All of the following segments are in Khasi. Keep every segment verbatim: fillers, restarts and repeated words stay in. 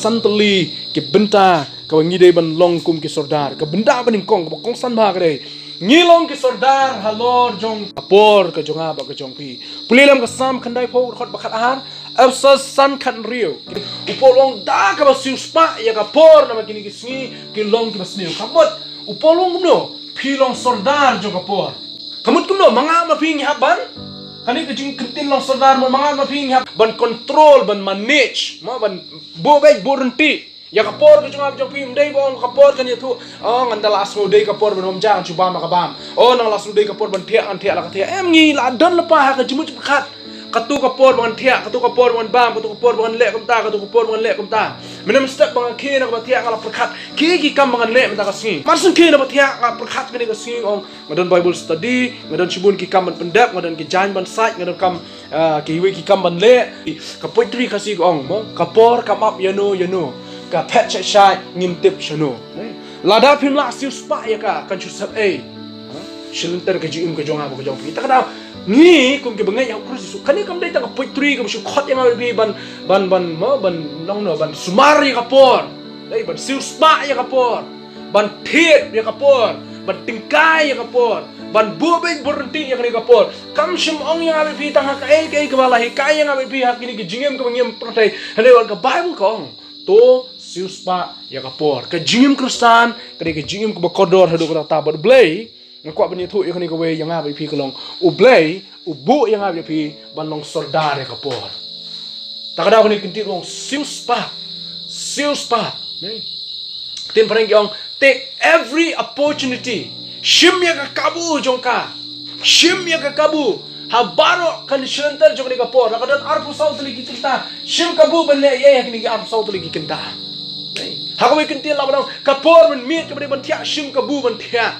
San tylli ki bynta kaba ngi dei ban long kum ki sordar. Ka bynta ba nyngkong kaba kongsan bha ka dei, ngi long ki sordar halor jong ka por ka jong nga bad ka jong phi. Pule lem ka Salm khyndaiphew, dkhot ba khatar, Ephesos san khathynriew. U Paul u ong da kaba siewspah ïa ka por namar kine ki sngi ki long kiba sniew. Ka mut u Paul u ong kumno? Phi long sordar jong ka por. Ka mut kumno? Ma nga ma phi ngi hap ban, kane ka jingkyntien long sordar, ma nga ma phi ngi hap ban control, ban manage, mo, ban buh beit buh ryntih ïa ka por ka jong nga bad jong phi. Ym dei ba ong ka por kan ïathuh, oh, ngan da la sngew dei ka por ban bam ja, ngan shu bam la ka bam. Oh, ngan la sngew dei ka por ban thiah, ngan thiah la ka thiah. Em, ngi la don lypa ha ka jingmut jingpyrkhat. Katu ka por ba ngan thiah, katu ka por ba ngan bam, katu ka por ba ngan leh kumta, katu ka por ba ngan leh kumta. Mynta mynstep ba nga khie na kaba thiah nga la pyrkhat ki, ki kam ba ngan leh mynta ka sngi. Mar shu khie na ba thiah nga pyrkhat kane ka sngi, ong, nga don Bible study, nga don shibun ki kam ban pyndep, nga don ki jaiñ ban sait, nga don kam, ah, kiwei ki kam ban leh. Ka poetry Khasi ka ong, mo, ka por kam ap ïano ïano, ka phet shait shait ngim tip shano. Lada phim lah siewspah ïa ka, kan shu sep ei. Ha? Shi lynter ka jingim ka jong nga bad ka jong phi. Te ka daw ngi kum kiba ngeit ha u Khrist Jisu, kane kam dei tang ka poetry kaba shu khot ïa nga bad phi ban, ban, ban, mo, ban, nongno, ban sumar ïa ka por. Dei ban siewspah ïa ka por, ban thied ïa ka por, ban tyngkai ïa ka por, ban buh beit buh ryntih ïa kane ka por. Kam shym ong ïa nga bad phi tang ha kaei kaei kaba la hikai ïa nga bad phi ha kine ki jingim kaba ngim pyrthei. Hynrei wat ka Bible ka ong, to siewspah ïa ka por. Ka jingim Khristan ka dei ka jingim kaba kordor haduh katta katta bad U Blei. Nga kwah ban ïathuh ïa kane kawei ïa nga bad phi ka long, U Blei u buh ïa nga bad phi ban long sordar ïa ka por. Ta ka daw kane ka ktien u ong siewspah. Siewspah. Ne? Ktien phareng ki ong, take every opportunity. Shim ïa ka kabu jong ka. Shim ïa ka kabu ha baroh ka shi lynter jong kane ka por. La ka don arphew saw tylli ki kynta, shim kabu ban leh ei ha kine ki arphew saw tylli ki kynta. Ne? Ha kawei ka ktien la ba dang, ka por ban miet kaba dei ban thiah, shim kabu ban thiah.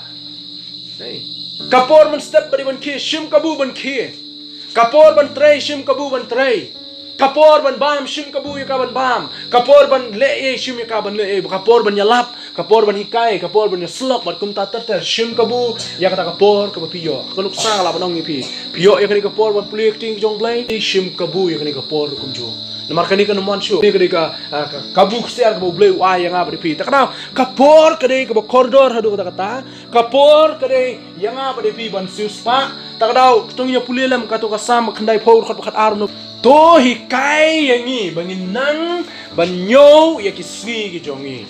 Ka por mynstep ba dei ban khie, shim kabu ban khie. Ka por ban trei, shim kabu ban trei. Ka por ban bam, shim kabu ïa ka ban bam. Ka por ban leh ei, shim ïa ka ban leh ei. Ka por ban ïalap, ka por ban hikai, ka por ban ïasyllok bad kumta ter ter, shim kabu ïa kata ka por kaba phi ïoh. Ka nuksa la ban ong ïa phi, phi ïoh ïa kane ka por ban pule ïa ka ktien jong U Blei, shim kabu ïa kane ka por kumjuh. Namar kane kan ym wan shuh. Kane ka dei ka, ah, ka kabu ksiar kaba U Blei u ai ïa nga bad ïa phi. Ta ka daw ka por ka dei kaba kordor haduh katta katta. Ka por ka dei ïa nga bad ïa phi ban siewspah. Ta ka daw to ngin ïa pule lem katu ka Salm khyndaiphew, dkhot ba khatar, no. To hikai ïa ngi ba ngin nang ban ñiew ïa ki sngi ki jong ngi.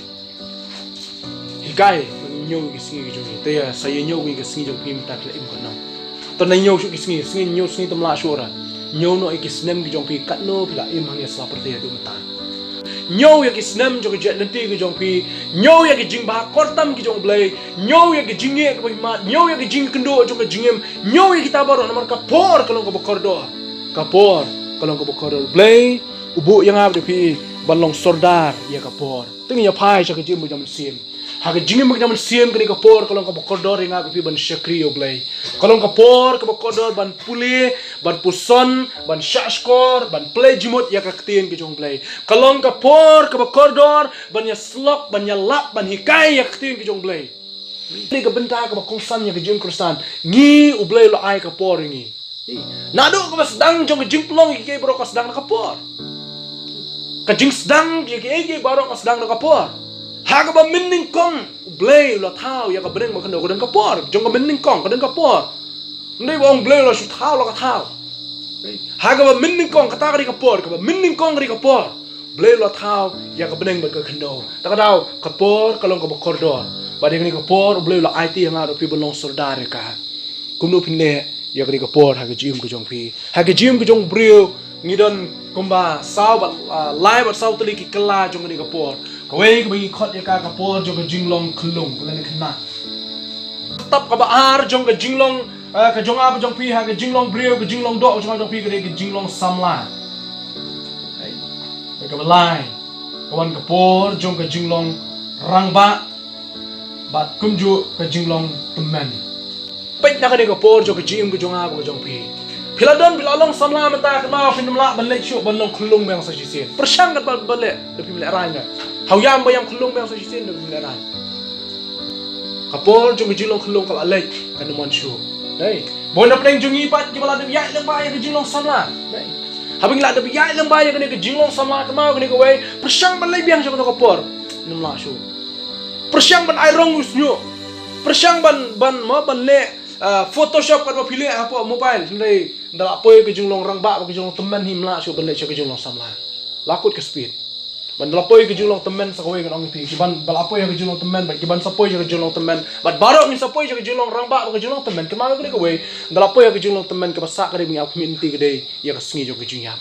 Hikai ba ngin ñiew ïa ki sngi ki jong ngi. Te ïa sa ïa ñiew ïa ki sngi jong phi mynta phi la im katno? To nang ñiew shuh ki sngi, sngi ñiew, sngi tam lah shuh ra. Ñiew noh ïa ki snem ki jong phi katno phi la im hangne sla pyrthei haduh mynta. Ñiew ïa ki snem jong ka jait lynti ka jong phi. Ñiew ïa ki jingbha kyrtam ki jong U Blei. Ñiew ïa ki jingeh kaba imat. Ñiew ïa ki jingkynduh jong ka jingim. Ñiew ïa kita baroh namar ka por ka long kaba kordor. Ka por ka long kaba kordor. U Blei u buh ïa nga bad ïa phi ban long sordar ïa ka por. Te ngin ïa phai sha ka jingim ba ka mynsiem. Ha ka jingim ba ka mynsiem kane ka por ka long kaba kordor ïa nga bad ïa phi ban shakri ïa U Blei. Ka long ka por kaba kordor ban pule, ban puson, ban shahshkor, ban pynleit jingmut ïa ka ktien ka jong U Blei. Ka long ka por kaba kordor ban ïasyllok, ban ïalap, ban hikai ïa ka ktien ka jong U Blei. Kane ka bynta kaba kongsan ïa ka jingim Khristan. Ngi, U Blei u la ai ka por ïa ngi. Naduh kaba sdang jong ka jingpynlong ïa kiei baroh ka sdang da ka por. Ka jingsdang ïa kiei kiei baroh ka sdang da ka por. Ha kaba mynnyngkong U Blei u la thaw ïa ka bneng bad ka khyndew, ka don ka por. Jong ka mynnyngkong ka don ka por. Ym dei ba ong U Blei u la shu thaw la ka thaw. Ha kaba mynnyngkong kata ka dei ka por, kaba mynnyngkong ka dei ka por. U Blei u la thaw ïa ka bneng bad ka khyndew. Ta ka daw ka por ka long kaba kordor. Bad ïa kane ka por U Blei u la aiti ïa nga bad ïa phi ban long sordar ïa ka. Kumno phin leh ïa kane ka por ha ka jingim ka jong phi? Ha ka jingim ka jong u briew ngi don kumba saw bad, ah, lai bad saw tylli ki kylla jong kane ka por. Kawei kaba ngi khot ïa ka ka por jong ka jinglong khyllung, kaba ngi kynmaw. Step kaba ar jong ka jinglong, ah, ka jong nga bad jong phi, ha ka jinglong briew, ka jinglong doh jong nga jong phi ka dei ka jinglong samla. Kaba lai ka wan ka por jong ka jinglong rangbah bad kumjuh ka jinglong tymmen. Peit na kane ka por jong ka jingim ka jong nga bad ka jong phi. Phi la don, phi la long samla mynta, kynmaw phin ym lah ban leit shuh ban long khyllung biang sa shisien. Pyrshang katba leh da phim lehraiñ. Hap ïam ba ïam khyllung biang sa shisien da phim lehraiñ. Ka por jong ka jinglong khyllung ka la leit, kan ym wan shuh. Dei. Bun na pdeng jong ngi pat kiba la dep ïaid lyngba ïa ka jinglong samla. Dei. Haba ngi la dep ïaid lyngba ïa kane ka jinglong samla kynmaw kane kawei, pyrshang ban leit biang sha kano ka por. Ngim lah shuh. Pyrshang ban ai rong u shñiuh. Pyrshang ban, ban, mo, ban leh, ah, Photoshop katba phi leh hapoh mobile. Hynrei ynda la poi ka jinglong rangbah bad ka jinglong tymmen, ngim lah shuh ban leit sha ka jinglong samla. La kut ka speed. Bad ynda la poi ka jinglong tymmen sa kawei, ngan ong ïa phi, kiban ba la poi ha ka jinglong tymmen bad kiban sa poi sha ka jinglong tymmen, bad baroh ngin sa poi sha ka jinglong rangbah bad ka jinglong tymmen. Kynmaw ïa kane kawei, ynda la poi ha ka jinglong tymmen, kaba sah ka dei ba ngin ïa khmih lynti ka dei ïa ka sngi jong ka jingïap.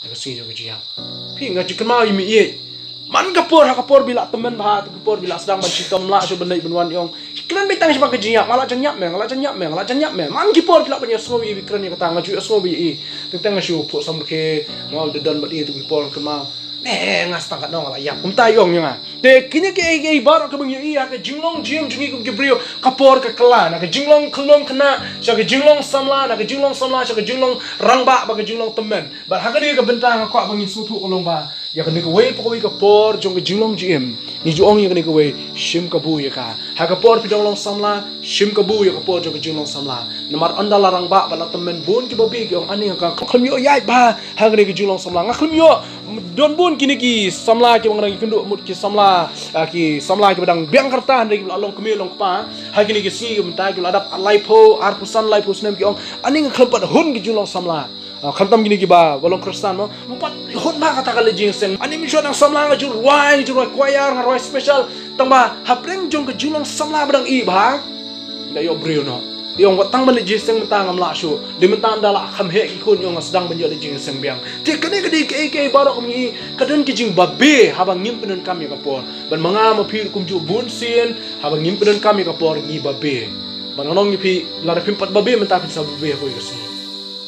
Ïa ka sngi jong ka jingïap. Phi, nga ju kynmaw ïa me ïeit. Man ka por, ha ka por ba la tymmen bha, ka por ba la sdang ban shitom, lah shuh ban leit ban wan, ïong. Kren beit tang shaphang ka jingïap, nga la jan ïap me, nga la jan ïap me, nga la jan ïap me. Man ki por phi lah ban ïasngew ïa i, phi kren ïa kata, nga ju ïasngew ïa i. Teng teng nga shu phuh samrkhie, nga u dang don bad i, tu ki por kynmaw. Ne, nga sdang katno nga la ïap. Kumta ïong ïa nga. Te kine kiei kiei baroh kaba ngi ïohi ha ka jinglong jingim jong ngi kum ki briew, ka por ka kylla, na ka jinglong khyllung khynnah sha ka jinglong samla, na ka jinglong samla sha ka jinglong rangbah bad ka jinglong tymmen. Bad ha kane ka bynta nga kwah ba ngin sngewthuh ka long ba ïa kane kawei pa kawei ka por jong ka jinglong jingim, ngi ju ong ïa kane kawei, shim kabu ïa ka. Ha ka por phi dang long samla, shim kabu ïa ka por jong ka jinglong samla. Namar ynda la rangbah bad la tymmen, bun ki babe ki ong, ani nga khlem ïoh ïaid bha ha kane ka jinglong samla. Nga khlem ïoh, don bun kine ki samla kiba nga dang ïakynduh mut ki samla, ah, ki samla kiba dang biang ka rta, hynrei kiba la long kmie long kpa ha kine ki sngi ki mynta, kiba la dap laiphew, arphew san, laiphew snem, ki ong, ani nga khlem pat hun ka jinglong samla. Ah, khamtam kine kiba, ba long Khristan mo, ym pat hun bha kata ka leit jingïaseng. Ani mynshwa nang samla nga ju rwai, nga ju rwai choir, nga rwai special. Tang ba hapdeng jong ka jinglong samla ba dang ih bha, da ïoh briew noh. Ïong, wat tang ban leit jingïaseng mynta ngam lah shuh. Dei mynta ynda la kham heh ki khun, ïong, nga sdang ban ïoh leit jingïaseng biang. Te kane ka dei kaei kaei baroh kum ngi, ka don ka jingbabe haba ngim pyndonkam ïa ka por. Bad ma nga ma phi kumjuh, bun sien haba ngim pyndonkam ïa ka por ngi babe. Bad ngan ong ïa phi, lada phim pat babe mynta, phin sa babe ha kawei ka sngi.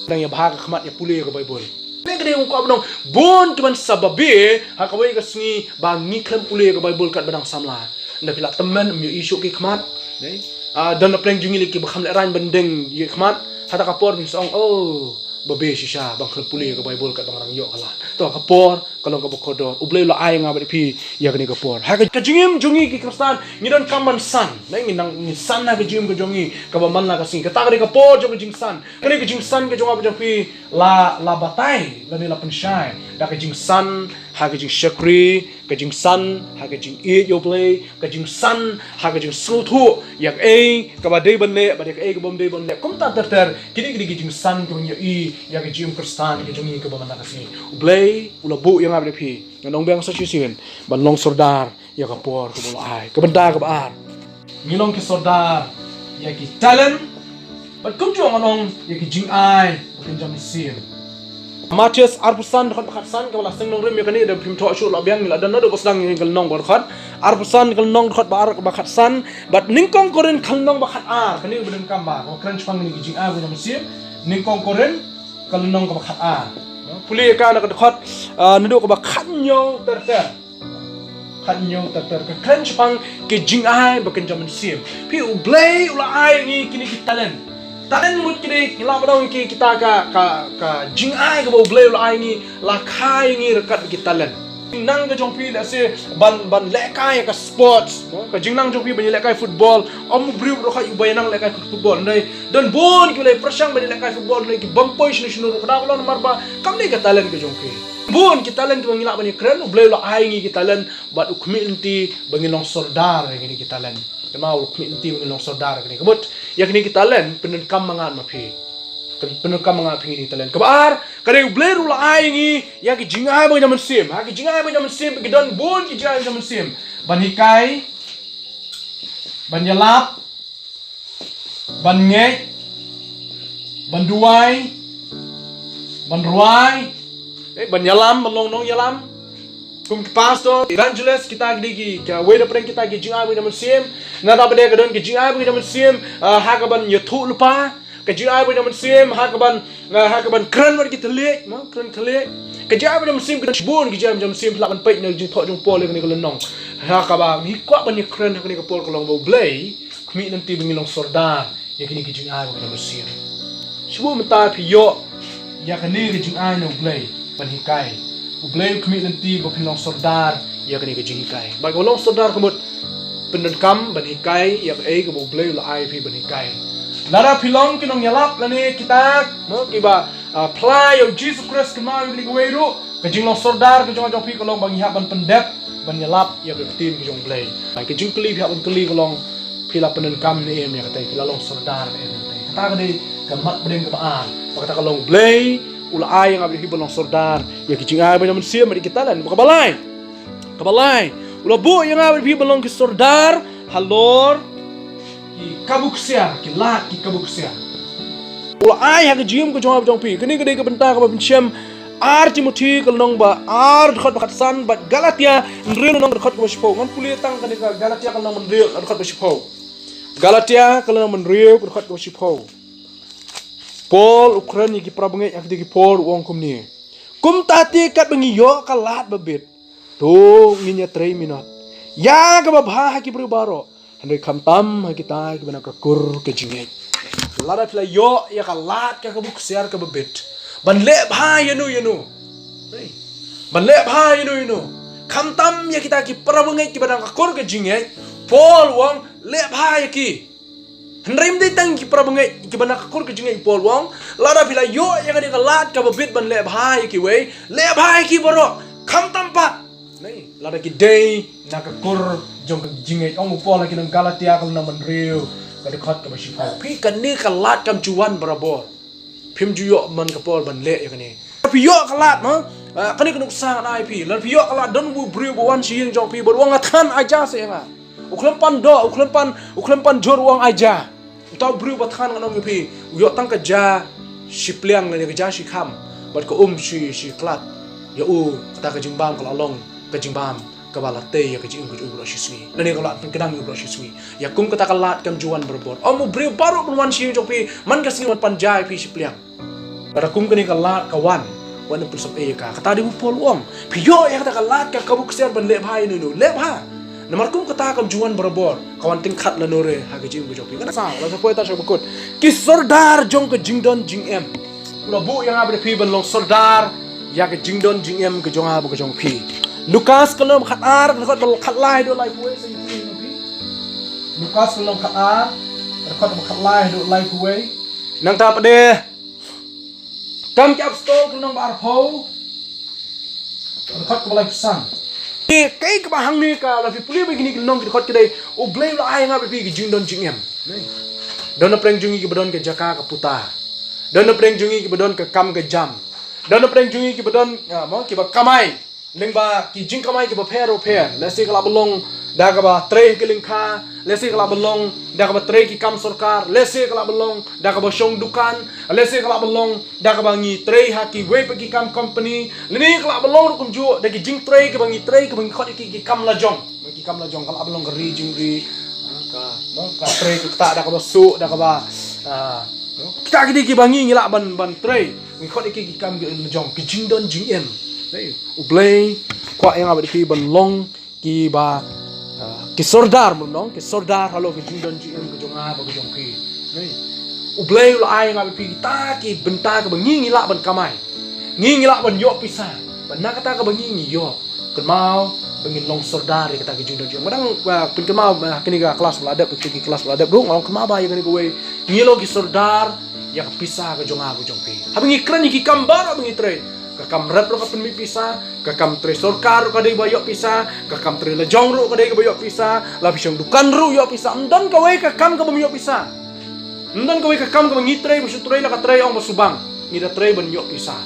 Dang ïa bha ka khmat ïa pule ïa ka Baibl. Kane ka dei, nga kwah ban ong, bun kiban sa babe ha kawei ka sngi ba ngi khlem pule ïa ka Baibl katba dang samla. Ynda phi la tymmen, ym ïohi shuh ki khmat. Dei, ah, don na pdeng jong ngi lei kiba kham lehraiñ ban deng ïa ki khmat. Hata ka por phin sa ong, oh, babe shisha ba nga khlem pule ïa ka Baibl katba nga dang ïoh ka lad. To, ka por ka long kaba kordor. U Blei u la ai ïa nga bad ïa phi ïa kane ka por. Ha ka, ka jingim jong ngi ki Khristan, ngi donkam ban san. Ngi nang, ngi san ha ka jingim ka jong ngi kaba man la ka sngi. Kata ka dei ka por jong ka jingsan. Ka dei ka jingsan ka jong nga bad jong phi, la, la batai lane la pynshai da ka jingsan ha ka jingshakri, ka jingsan ha ka jingïeit ïa U Blei, ka jingsan ha ka jingsngewthuh ïa kaei kaba dei ban leh bad ïa kaei kaba ym dei ban leh. Kumta ter ter, kine ki dei ki jingsan kiba ngi ïohi ïa ka jingim Khristan ka jong ngi kaba man la ka sngi. U Blei u la buh ïa nga bad ïa phi, ngan ong biang sa shisien, ban long sordar ïa ka por kaba u la ai. Ka bynta kaba ar, ngi long ki sordar ïa ki talent, bad kumjuh ngan ong ïa ki jingai ba kynja mynsiem. Mathaios arphew san dkhot ba khatsan, kaba la seng nongrim ïa kane, da phim thoh shuh, la biang, ngi la don naduh ba sdang ïa ka lynnong ba dkhot. Arphew san ka lynnong dkhot ba ar, ba khatsan, bad Nyngkong Korinth ka lynnong ba khatar, kane kaba donkam ba, kaba kren shaphang kine ki jingai ba kynja mynsiem. Nyngkong Korinth ka lynnong kaba khatar. Pule ïa ka na ka dkhot, ah, naduh kaba khathynñiew ter ter. Khathynñiew ter ter, ka kren shaphang ki jingai ba kynja mynsiem. Phi, U Blei u la ai ngi kine ki talent. Talent mut ki dei, ngi lah ban ong ki, kita ka, ka, ka jingai kaba U Blei u la ai ngi, la kha ïa ngi ryngkat bad ki talent. Jingnang ka jong phi, let's say, ban, ban lehkai ïa ka sports, no? Ka jingnang jong phi ban ïalehkai football, ym u briew ruh uba ïanang lehkai football. Hynrei don bun kiba la pyrshang ban ïalehkai football, hynrei ki bym poi shano shano ruh, ka daw ka long namar ba kam dei ka talent ka jong ki. Bun ki talent kiba ngi lah ban ïakren, U Blei u la ai ngi ki talent, bad u khmih lynti ba ngin long sordar ïa kine ki talent. Kynmaw, u khmih lynti ba ngin long sordar ïa kine. Ka mut, ïa kine ki talent pyndonkam ma nga ma phi. Pyn-, pyndonkam ma nga ma phi kine ki talent. Kaba ar, ka dei U Blei ruh u la ai ngi ïa ki jingai ba kynja mynsiem. Ha ki jingai ba kynja mynsiem ki don bun ki jingai ba kynja mynsiem. Ban hikai, ban ïalap, ban ngeit, ban duwai, ban rwai, eh, ban ïalam, ban long nongïalam. Kum ki pastor, evangelist, kita ki dei ki, kiwei na pdeng kita ki jingai ba kynja mynsiem. Nangta pat de ka don ki jingai ba kynja mynsiem, ah, ha kaban ïathuh lypa. Ka jingai ba kynja mynsiem ha kaban, ah, ha kaban kren bad ki thylliej, mo, kren thylliej. Ka jingai ba kynja mynsiem, ka don shibun ki jingai ba kynja mynsiem, phi lah ban peit na ka jingthoh jong u Paul ïa kane ka lynnong. Ha kaba ngi kwah ban ïakren ha kane ka por ka long ba U Blei u khmih lynti ba ngin long sordar ïa kine ki jingai ba kynja mynsiem. Shibun mynta phi ïoh ïa kane ka jingai na U Blei ban hikai. U Blei u khmih lynti ba phin long sordar ïa kane ka jinghikai. Bad ka long sordar ka mut pyndonkam ban hikai ïa kaei kaba U Blei u la ai phi ban hikai. Lada phi long ki nongïalap lane kita, mo, kiba, Ah, phla ïa u Jisu Khrist kynmaw ïa kane kawei ruh, ka jinglong sordar ka jong nga jong phi ka long ba ngi hap ban pyndep, ban ïalap ïa ka ktien ka jong u Blei. Ai, ka jingkylli phi hap ban kylli ka long, phi la pyndonkam ne em ïa kata, phi la long sordar ne em ïa kata. Kata ka dei ka mat bneng kaba ar. Ba kata ka long u Blei u la ai ïa nga bad phi ban long sordar ïa ki jingai ba ïa mynsiem bad ïa ki talent. Kaba lai. Kaba lai. U la buh ïa nga bad phi ban long ki sordar halor ki kabu ksiar, ki lad ki kabu ksiar. U la ai ha ka jingim ka jong nga bad jong phi. Kane ka dei ka bynta kaba pynshai. Ar Timothi ka lynnong ba ar dkhot ba khatsan bad Galatia hynriew lynnong dkhot kaba shiphew. Ngan pule tang kane ka Galatia ka lynnong hynriew dkhot ba shiphew. Galatia ka lynnong hynriew dkhot kaba shiphew. Paul u kren ïa ki para bangeit ha ki por u ong kumne. Kumta te katba ngi ïoh ka lad ba bit, to ngin ïatrei minot ïa kaba bha ha ki briew baroh. Hynrei khamtam ha kita kiba na ka kur ka jingngeit. Lada phi la ïoh ïa ka lad ka kabu ksiar kaba bit, ban leh bha ïano ïano. Ban leh bha ïano ïano. Khamtam ïa kita ki para bangeit kiba na ka kur ka jingngeit. Paul u ong leh bha ïa ki. Hynrei ym dei tang ki para bangeit kiba na ka kur ka jingngeit, Paul u ong, lada phi la ïoh ïa kane ka lad kaba bit ban leh bha ïa kiwei, leh bha ïa ki baroh. Khamtam pat, lada ki dei na ka kur jong ka jingngeit. Ong u Paul ha ki nong Galatia ka lynnong hynriew ka dkhot kaba shiphew. Phi, kane ka lad kam ju wan barabor. Phim ju ïoh man ka por ban leh ïa kane. Phi ïoh ka lad ma, ah, kane ka nuksa ngan ai phi. Lada phi ïoh ka lad, don u briew ba wan sha ïing jong phi bad u ong, nga than ai ja seh ïa nga. U khlem pan doh, u khlem pan, u khlem pan jur, u ong ai ja. Uta u briew ba than ngan ong ïa phi, u ïoh tang ka ja shi pliang lane ka ja shi kham bad ka um shi, shi klat. Ïa u kata ka jingbam ka la long ka jingbam kaba la tei ïa ka jingim ka jong u baroh shi sngi. Lane ka la pynkdang ïa u baroh shi sngi. Ïa kum kata ka lad kam ju wan barabor. Ym, u briew baroh ban wan sha ïing jong phi man ka sngi, wan pan ja ïa phi shi pliang. Lada kum kane ka lad ka wan, wat nym pynsep ei ïa ka. Kata dei u Paul u ong, phi ïoh ïa kata ka lad ka kabu ksiar ban leh bha ïano ïano, leh bha. Namar kum kata kam ju wan barabor, ka wan tyngkhat lano re ha ka jingim ka jong phi. Ngan sa, la sa poi ta sha bakut. Ki sordar jong ka jingdon jingem. U la buh ïa nga bad phi ban long sordar ïa ka jingdon jingem ka jong nga bad ka jong phi. Lukas ka lynnong khatar, ka dkhot ba khatlai haduh laiphew wei, sa ïa phi. Lukas ka lynnong khatar, ka dkhot ba khatlai haduh laiphew wei. Nangta pat de Kam ki Apostol ka lynnong ba arphew, dkhot kaba laiphew san. Kaei kaba hangne ka, la phi pule bad kine ki lynnong ki dkhot ki dei, U Blei u la ai ïa nga bad phi ki jingdon jingem. Don na pdeng jong ngi kiba don ka jaka ka puta. Don na pdeng jong ngi kiba don ka kam ka jam. Don na pdeng jong ngi kiba don, ah, mo, kiba kamai lyngba ki jingkamai kiba pher bapher. Lehse ka lah ban long da kaba trei ha ki lyngkha, lehse ka lah ban long da kaba trei ki kam sorkar, lehse ka lah ban long da kaba shong dukan, lehse ka lah ban long da kaba ngi trei ha kiwei pat ki kam company, lane ka lah ban long ruh kumjuh da ki jingtrei kiba ngi trei, kiba ngi khot ïa ki ki kam lajong. Ki kam lajong ka lah ban long ka ri jingri, ka, ka trei ka ktah da kaba suk, da kaba, ah, kita ki dei kiba ngi, ngi lah ban, ban trei. Ngi khot ïa ki ki kam ki lajong, ki jingdon jingem. U Blei u kwah ïa nga bad phi ban long kiba, ah, ki sordar, mo, ki sordar halor ki jingdon jingem ka jong nga bad ka jong phi. U Blei u la ai ïa nga bad phi kita ki bynta kiba ngi, ngi lah ban kamai. Ngi, ngi lah ban ïoh pisa. Bad na kata kaba ngi, ngi ïoh, kynmaw ba ngin long sordar ïa kata ki jingdon jingem. Nga dang, ah, pynkynmaw, ah, kane ka klas ba la dep, kine ki klas ba la dep ruh nga ong kynmaw ba ïa kane kawei. Ngi long ki sordar ïa ka pisa ka jong nga ka jong phi. Haba ngi kren ïa ki kam baroh ba ngi trei, ka kam rep ruh ka pynmih pisa, ka kam trei sorkar ruh ka dei ba ïoh pisa, ka kam trei lajong ruh ka dei kaba ïoh pisa, la phi shong dukan ruh ïoh pisa. Ym don kawei ka kam kaba ym ïoh pisa. Ym don kawei ka kam kaba ngi trei, ba shu trei la ka trei ong ba shu bang. Ngi da trei ban ïoh pisa.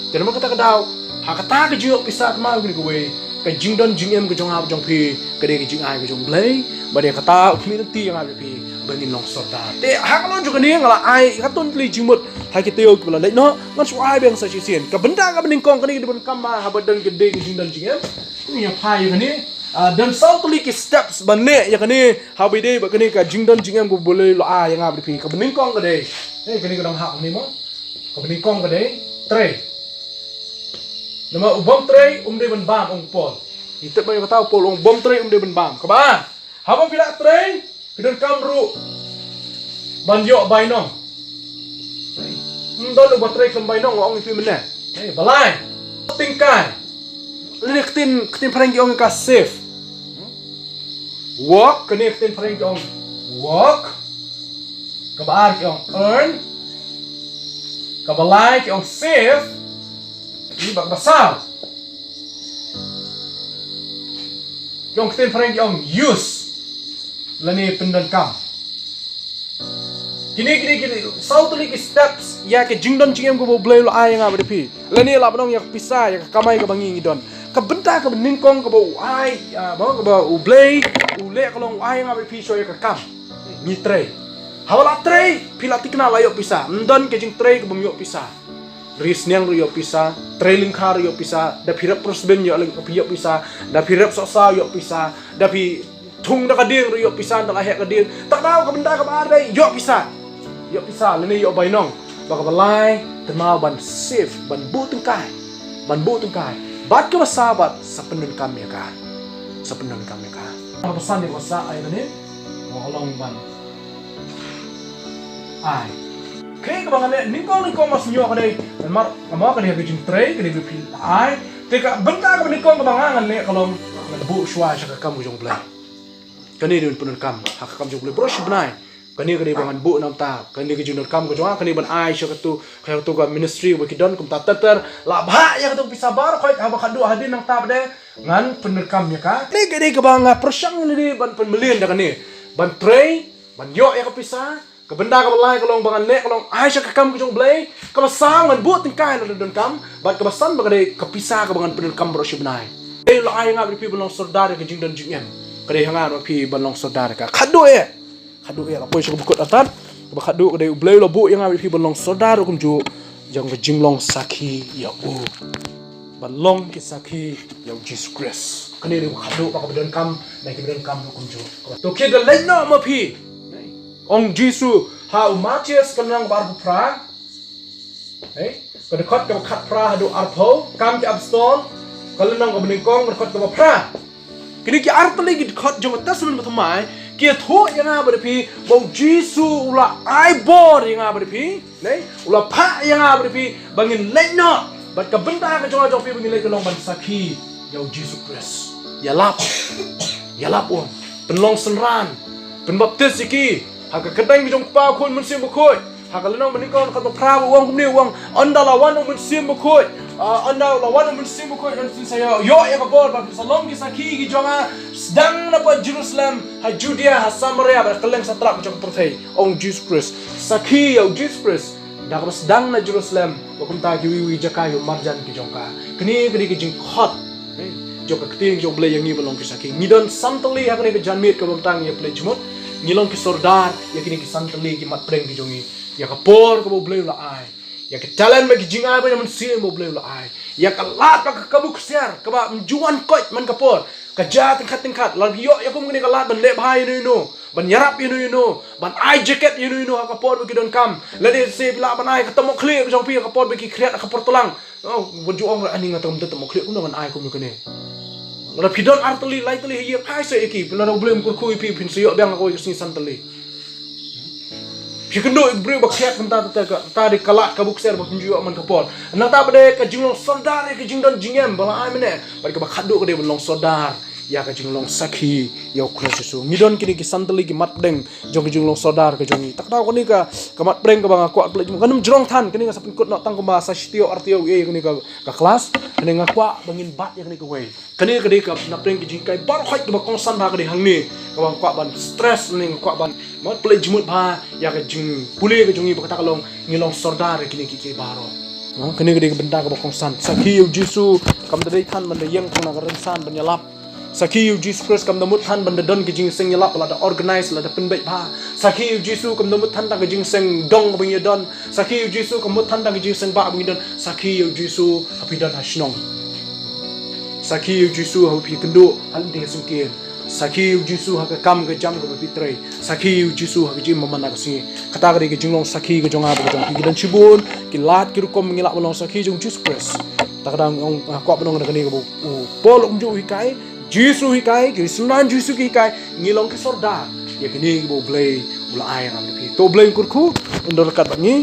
Te namar kata ka daw, ha kata ka jingïoh pisa, kynmaw kane kawei, ka jingdon jingem ka jong nga bad jong phi ka dei ka jingai ka jong U Blei. Bad ïa kata U Blei u la lynti ïa nga bad phi ba ngin long sordar. Te ha ka lon jong kane nga la ai katto katne jingmut ha ki taïew kiba la leit noh. Ngan shu ai biang sa shisien. Ka bynta kaba nyngkong, kane ka dei ban kam ba haba don ka dei ka jingdon jingem, ngi ïa phai ïa kane. Ah, don saw tylli ki steps ban leh ïa kane, haba ïadei bad kane ka jingdon jingem kaba U Blei u la ai ïa nga bad phi. Kaba nyngkong ka dei, eh, kane ka dang hap hangne mo. Kaba nyngkong ka dei trei. Namar u bym trei um dei ban bam, ong u Paul. Ngi tip ba ïa kata u Paul u ong bym trei um dei ban bam. Kaba ar, haba phi la trei, phi donkam ruh ban ïoh bainong. Ym don uba trei khlem bainong, nga ong ïa phi mynne. Hei, ba lai, tyngkai. Lane ka ktien, ka ktien phareng ki ong ka save. Work, kane ka ktien phareng ki ong work. Kaba ar ki ong earn. Kaba lai ki ong save, ïa ba kaba saw. Ki ong ktien phareng ki ong use. Lane pyndonkam. Kine, kine, kine, saw tylli ki steps, ïa ka jingdon jingem kaba U Blei u la ai ïa nga bad ïa phi. Lane lah ban ong ïa ka pisa, ïa ka kamai kaba ngi ngi don. Ka bynta kaba nyngkong kaba u ai, ah, ba, kaba U Blei u leh ka long u ai ïa nga bad ïa phi shuwa ïa ka kam. Ngi trei. Haba la trei, phi la thikna la ïoh pisa. Ym don ka jingtrei kaba ym ïoh pisa. Ri sniang ruh ïoh pisa, trei lyngkha ruh ïoh pisa, da phi rep pyrshah ïoh lyng-, phi ïoh pisa, da phi rep sohsaw ïoh pisa, da phi thung da ka dieng ruh ïoh pisa, da la heh ka dieng. Tak dau ka bynta kaba ar dei ïoh pisa. Ïoh pisa, lane ïoh bainong. Ba kaba lai, kynmaw ban save, ban buh tyngkai. Ban buh tyngkai. Bad kaba saw bad sa pyndonkam ïa ka. Sa pyndonkam ïa ka. Kaba san ïa ka sa ai kane. Mo long ban ai. Kane kaba nga leh nyngkong nyngkong mas nyo ka dei. Namar, namar ka dei ka jingtrei, ka dei ka phi ai. Te ka bynta kaba nyngkong kaba nga ngan leh ka long ngan buh shuwa sha ka kam ka jong U Blei. Kane dei ban pyndonkam ha ka kam jong U Blei baroh shi bnai. Kane ka dei ba ngan buh na bynta, kane ka jingdonkam ka jong nga, kane ban ai sha katu, ka katu ka ministry ba ki don kumta ter ter. La bha ïa katu ka pisa baroh khoit haba khatduh hadien nangta pat de ngan pyndonkam ïa ka. Kane ka dei kaba nga pyrshang ïa lade ban pynmlien da kane. Ban trei, ban ïoh ïa ka pisa, ka bynta kaba lai ka long ba ngan leh ka long ai sha ka kam ka jong U Blei, kaba saw ngan buh tyngkai lada donkam, bad kaba san ba ka dei ka pisa kaba ngan pyndonkam baroh shi bnai. Dei la ai nga bad ïa phi ban long sordar ïa ka jingdon jingem. Ka dei ha nga bad ïa phi ban long sordar ïa ka. Khatduh eh. Khatduh eh la poi sha kaba kut artat. Kaba khatduh ka dei U Blei u la buh ïa nga bad ïa phi ban long sordar kumjuh jong ka jinglong sakhi ïa u. Ban long ki sakhi ïa U Jisu Khrist. Kane dei kaba khatduh ba kaba donkam, na kiba donkam ruh kumjuh. To khie da leit noh ma phi. Ong Jisu ha u Mathaios ka lynnong ba arphew phra. Hei, ka dkhot kaba khatphra haduh arphew, Kam ki Apostol, ka lynnong kaba nyngkong, ka dkhot kaba phra. Kine ki ar tylli ki dkhot jong ka Testament Bathymmai, ki ïathuh ïa nga bad ïa phi, ba U Jisu u la ai bor ïa nga bad ïa phi, ne? U la phah ïa nga bad ïa phi, ba ngin leit noh, bad ka bynta ka jong nga jong phi ba ngin leit ka long ban sakhi ïa U Jisu Khrist. Ïalap. Ïalap u ong. Pynlong synran. Pynbaptis ïa ki. Ha ka kyrteng ka jong u Kpa, u Khun, u Mynsiem Bakhuid. Ha ka lynnong ba nyngkong, ka dkhot ba phra, u ong kumne, u ong, ynda la wan u Mynsiem Bakhuid. Ah, ynda la wan u Mynsiem Bakhuid, ynda phin sa ïoh, ïoh ïa ka bor, ba phin sa long ki sakhi ki jong nga, sdang na pat Jerusalem, ha Judea, ha Samaria, bad kylleng satlak jong ka pyrthei. Ong Jisu Khrist. Sakhi ïa U Jisu Khrist. Da kaba sdang na Jerusalem, ba kumta kiwei kiwei jaka ïoh marjan ki jong ka. Kine ki dei ki jingkhot. Eh, jong ka ktien jong U Blei ïa ngi ban long ki sakhi. Ngi don san tylli ha kane ka janmiet kaba mynta ngi ïa pynleit jingmut. Ngi long ki sordar ïa kine ki san tylli ki mat pdeng ki jong ngi. Ïa ka por kaba U Blei u la ai. Ïa ka talent bad ki jingai ba ïa mynsiem ba U Blei u la ai. Ïa ka lad bad ka kabu ksiar kaba ym ju wan koit man ka por. Ka jia tyngkhat tyngkhat. Lada phi ïoh ïa kum kane ka lad ban leh bha ïano ïano. Ban ïarap ïano ïano, ban ai jaket ïano ïano ha ka por ba ki donkam. Lada se phi lah ban ai ka tymok khlieh ka jong phi ha ka por ba ki khriat ha ka por tlang. Oh, wat ju ong re ani nga tymok, tymok khlieh kumno ngan ai kumno kane. Lada phi don ar tylli, lai tylli ha ïing, ai sa ïa ki, phi, lada U Blei um kyrkhu ïa phi, phin sa ïoh biang ha kawei ka sngi san tylli. Phi kynduh ïa u briew ba khriat kumta, ta, ta, ta dei ka lad kabu ksiar ba phin ju ïoh man ka por. Nangta pat de ka jinglong sordar ïa ka jingdon jingem ba la ai mynne. Bad kaba khatduh ka dei ban long sordar ïa ka jinglong sakhi ïa U Khrist Jisu. Ngi don kine ki san tylli ki mat pdeng jong ka jinglong sordar ka jong ngi. Tak daw kane ka, ka mat pdeng kaba nga kwah pynleit, kan ym jrong than, kane nga sa pynkut noh tang kumba sa shi taïew ar taïew ïa kane ka, ka klas. Kane nga kwah ba ngin bat ïa kane kawei. Kane ka dei ka mat pdeng ka jinghikai baroh khoit kaba kongsan bha ka dei hangne. Kaba nga kwah ban stress ne nga kwah ban mat pynleit jingmut bha ïa ka jingpule ka jong ngi ba kata ka long ngi long sordar ïa kine kiei kiei baroh. Ha, kane ka dei ka bynta kaba kongsan. Sakhi ïa U Jisu kam da dei than ban da ïeng tang na ka rynsan ban ïalap. Sakhi ïa U Jisu Khrist kam da mut than ban da don ka jingseng ïalap, la da organize, la da pynbeit bha. Sakhi ïa U Jisu kam da mut than tang ka jingseng dong ba ngi don. Sakhi ïa U Jisu kam mut than tang ka jingseng bah ba ngi don. Sakhi ïa U Jisu ha phi don ha shnong. Sakhi ïa U Jisu ha phi kynduh ha lynti ka syngkien. Sakhi ïa U Jisu ha ka kam ka jam kaba phi trei. Sakhi ïa U Jisu ha ka jingim ba man la ka sngi. Kata ka dei ka jinglong sakhi ka jong nga bad ka jong phi, ki don shibun ki lad ki rukom ngi lah ban long sakhi jong U Jisu Khrist. Kata ka dang ong, ah, kwah ban ong na kane kaba u Paul um ju hikai, Jisu hikai, ki synran Jisu ki hikai, ngi long ki sordar ïa kine kiba U Blei u la ai ïa nga bad phi. To U Blei un kyrkhu, un don ryngkat bad ngi.